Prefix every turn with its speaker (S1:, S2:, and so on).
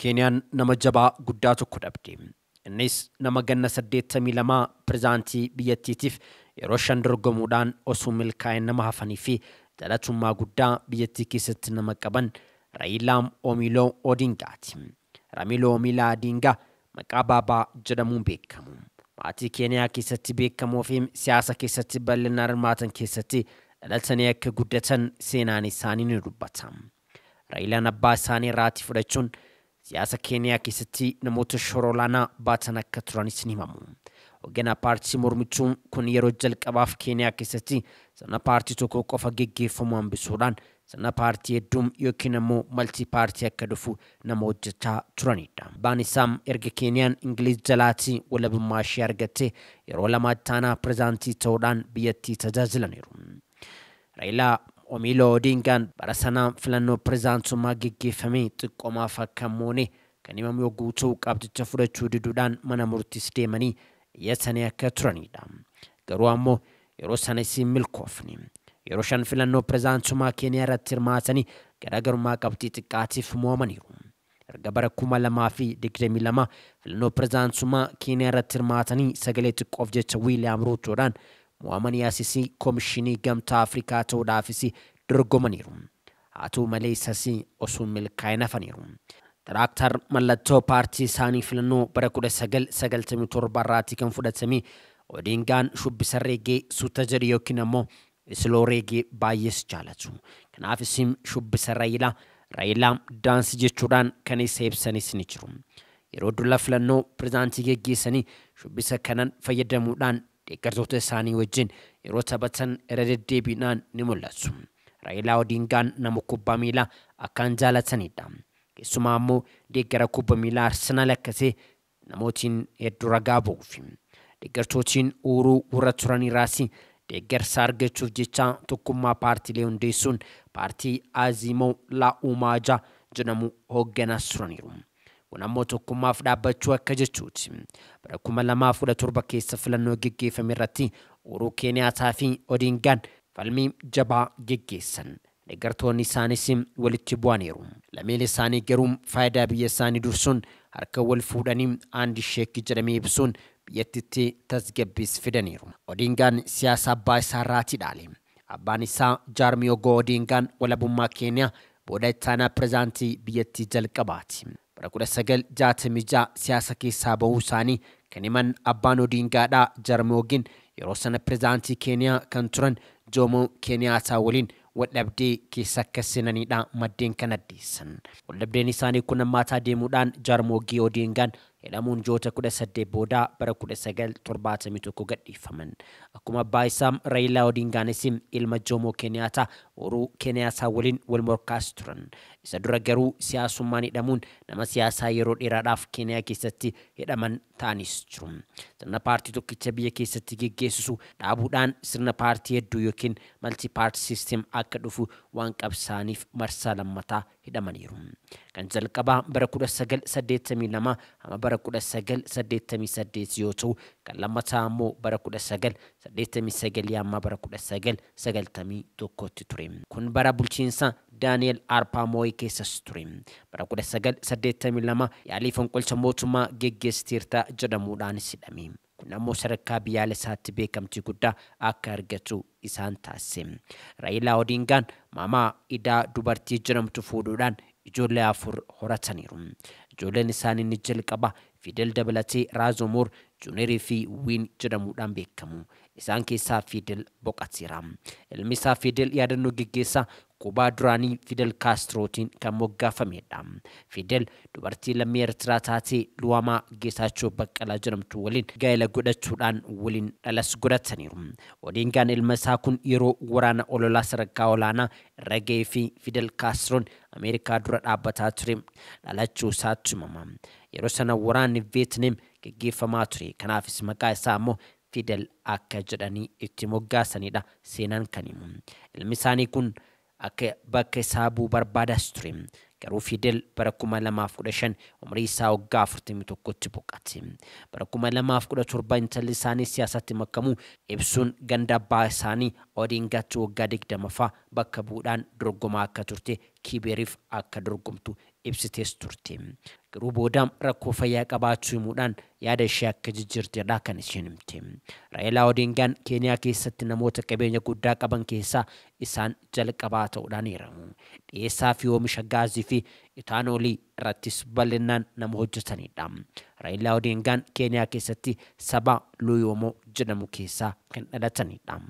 S1: Keeniyaan nama jabaa guddaa tokko dhabde. Innis nama ganna 82 pirezidaantii biyyattiitiif yeroo 5 dorgomuudhaan osoo milkaa'in nama hafanii fi jaalatummaa guddaa biyyattii keessatti nama qaban Raayilaa Oomiloo Odingaati. Raamiloo Oomilaa Odingaa maqaa Baabaa jedhamuun beekamu. Maatii Keeniyaa keessatti beekamoo fi siyaasa keessatti bal'inaan hirmaatan keessatti dhalatanii akka guddatan seenaan isaanii ni dubbata. Raayilaan abbaa isaanii irraatii fudhachuun siyaasa Keeniyaa keessatti namoota shoora olaanaa baatan akka turanis ni himamu. Hoogganaa paartii mormituu kun yeroo jalqabaaf Keeniyaa keessatti sirna paartii tokko qofa geggeeffamu hambisuudhaan sirna paartii hedduu yookiin immoo maltii paartii akka dhufu nama hojjechaa turanidha. Abbaan isaa erga Keeniyaan Ingiliiz jalaatii walabummaa ishee argatte yeroo 2 ittaanaa pirezidaantii ta'uudhaan biyyattii tajaajilaniiru. Raayilaa Oomiloo Odingaan bara sanaa filannoo pirezidaantummaa geggeeffame xiqqoomaaf akka moone kan himamu yogguu ta'u qabxicha fudhachuu diduudhaan mana murtiis deemanii iyyatanii akka turanidha. Garuu ammoo yeroo sana isin milkoofne. Yeroo 5 filannoo pirezidaantummaa Keeniyaa irratti hirmaatanii garaagarummaa qabxii xiqqaatiif mo'amaniiru. Erga bara 2022 filannoo pirezidaantummaa Keeniyaa irratti hirmaatanii sagalee xiqqoof jecha Wiiliyaam Ruutoodhaan mo'amanii asisii Koomishinii Gamtaa Afrikaa ta'uudhaafis dorgomaniiru. Haa ta'u malee isas osoo milkaa'in hafaniiru. Tiraaktar mallattoo paartii isaanii filannoo bara 1997 irraatii kan fudhatame Odingaan shubbisa reegee suuta jedhu yookiin ammoo isloo reegee baay'ees jaalatu. Kanaafis shubbisa Raayilaa daansii jechuudhaan kan isa ibsanis ni jiru. Yeroo dulla filannoo pirezidaantii geggeessanii shubbisa kanan fayyadamuudhaan deeggartoota isaanii wajjin yeroo taphatan irra deddeebiidhaan ni mul'atu. Raayilaa Odingaan nama kubbaa miilaa akkaan jaalatanidha. Keessumaa ammoo deeggara kubbaa miilaa Arsenaal akka ta'e namootiin hedduu ragaa ba'uuf. Deeggartootiin Uuruu warra turaniirraas deeggarsa argachuuf jecha tokkummaa paartiilee hundeessuun paartii Azimoo La Umaajaa jedhamu hoogganaas turaniiru. Kun ammoo tokkummaaf dhaabbachuu akka jechuuti. Bara 2017 keessa filannoo geggeeffame irratti Uuruu Keeniyaataa fi Odingaan falmii jabaa geggeessan. Deeggartoonni isaanis walitti bu'aniiru. Lameen isaanii garuu faayidaa biyya isaanii dursuun harka wal fuudhanii aandi sheekii jedhamee ibsuun biyyattitti tasgabbiis fidaniiru. Odingaan siyaasa abbaa isaa irraatii dhaale. Abbaan isaa Jaarmiyogoo Odingaan walabummaa Keeniyaa booda ittaanaa pirezidaantii biyyattii jalqabaati. Bara 1966 siyaasa keessaa bahuu isaanii kan himan abbaan Odingaadhaa Jaarmiyogiin yeroo sana pirezidaantii Keeniyaa kan turan Joomoo Keeniyaataa waliin waldhabdee keessa akka seenanidha maddeen kan addeessan. Waldhabdeen isaanii kun hammaataa deemuudhaan Jaarmiyogii Odingaan hidhamuun ji'oota 18 booda bara 1971 gadhiifaman. Akkuma abbaa isaa Raayilaa Odingaanis ilma Joomoo Keeniyaataa Uuruu Keeniyaataa waliin wal morkaas turan. Isa dura garuu siyaasummaan hidhamuun nama siyaasaa yeroo dheeraadhaaf Keeniyaa keessatti hidhaman ta'anis jiru. Sirna paartii tokkicha biyya keessatti geggeessisu dhaabuudhaan sirna paartii hedduu yookiin malti paartii siistem akka dhufu waan qabsaaniif marsaa lammataa hidhamaniiru. Kan jalqabaa bara 1982 hamma bara 1988 yoo ta'u kan lammataa ammoo bara 1989 hamma bara 1991 ture. Kun bara bulchiinsa Daani'el Arpaa Mooyi keessas ture. Bara 1982 yaalii fonqolcha mootummaa geggeessiteerta jedhamuudhaanis hidhame. Kun ammoo sadarkaa biyyaalessaatti beekamtii guddaa akka argatu isaan taasise. Raayilaa Odingaan maamaa Idaa dubartii jedhamtu fuudhuudhaan ijoollee 4 horataniiru. Ijoolleen isaanii ni jalqaba Fidel dabalatee Raazomoor, Juunerii fi Wiin jedhamuudhaan beekamu. Isaan keessaa Fidel boqoteera. Ilmi isaa Fidel yaadannoo geggeessaa Kuubaa duraanii Fidel Kaastirootiin kan moggaafamedha. Fidel dubartii lammii Eertiraa taatee Luwaamaa Geetaachoo Baqqalaa jedhamtu waliin gaa'ela godhachuudhaan waliin dhalas godhataniiru. Odingaan ilma isaa kun yeroo waraana ololaa sadarkaa olaanaa irra ga'ee fi Fidel Kaastiroon Ameerikaa dura dhaabbataa ture dhalachuu isaatti himama. Yeroo sana waraanni Veetnaam geggeeffamaa ture. Kanaafis maqaa isaa ammoo Fidel akka jedhanii itti moggaasanidha seenaan kan himu. Ilmi isaanii kun akka bakka isaa bu'u barbaadas ture. Garuu Fidel bara 2015 umrii isaa waggaa 41tti boqote. Bara 2017 intalli isaanii siyaasatti makamuu ibsuun ganda abbaa isaanii Odingaatti waggaa 20ffaa bakka bu'uudhaan dorgomaa akka turte Kibeeriif akka dorgomtu ibsitees turte. Garuu booda rakkoo fayyaa qabaachuu himuudhaan yaada ishee akka jijjiirtedha kan isheen himte. Raayilaa Odingaan Keeniyaa keessatti namoota qabeenya guddaa qaban keessaa isaan jalqabaa ta'uudhaan eeramu. Dhiyeessaa fi oomisha gaazii fi itaanoolii irrattis bal'inaan nama hojjetanidha. Raayilaa Odingaan Keeniyaa keessatti saba Luyoomoo jedhamu keessaa kan dhalatanidha.